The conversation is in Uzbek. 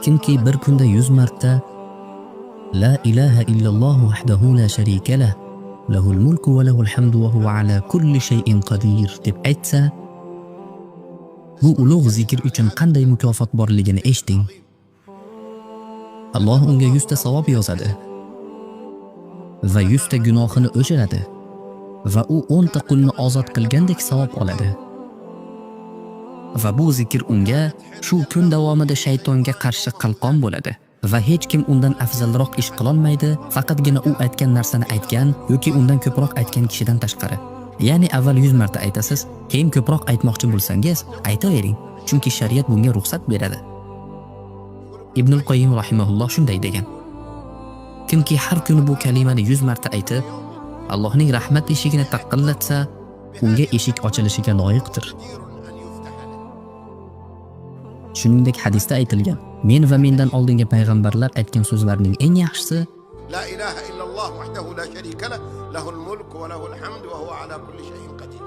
Kimki bir kunda 100 marta "La ilaha illalloh vahdahu la sharika lah, lahul mulku va lahul hamdu va huva ala kulli shay'in qodir" deb aytsa, bu ulug' zikr uchun qanday mukofot borligini eshiting. Alloh unga 100 ta savob yozadi va 100 ta gunohini o'chiradi va u 10 ta qulni ozod qilgandek savob oladi. Va bu zikr unga shu kun davomida shaytonga qarshi qalqon bo'ladi va hech kim undan afzalroq ish qilolmaydi, faqatgina u aytgan narsani aytgan yoki undan ko'proq aytgan kishidan tashqari. Ya'ni avval 100 marta aytasiz, keyin ko'proq aytmoqchi bo'lsangiz, aytavering, chunki shariat bunga ruxsat beradi. Ibnul Qoyyim rahimahulloh shunday degan: Kimki har kuni bu kalimani 100 marta aytib, Allohning rahmat eshigini taqillatsa, unga eshik ochilishiga loyiqdir. Shuningdek hadisda aytilgan: Men va mendan oldingi payg'ambarlar aytgan so'zlarning eng yaxshisi "La ilaha illalloh vahdahu la sharika lah, lahul mulk va lahul hamd va huwa ala kulli shay'in qadir".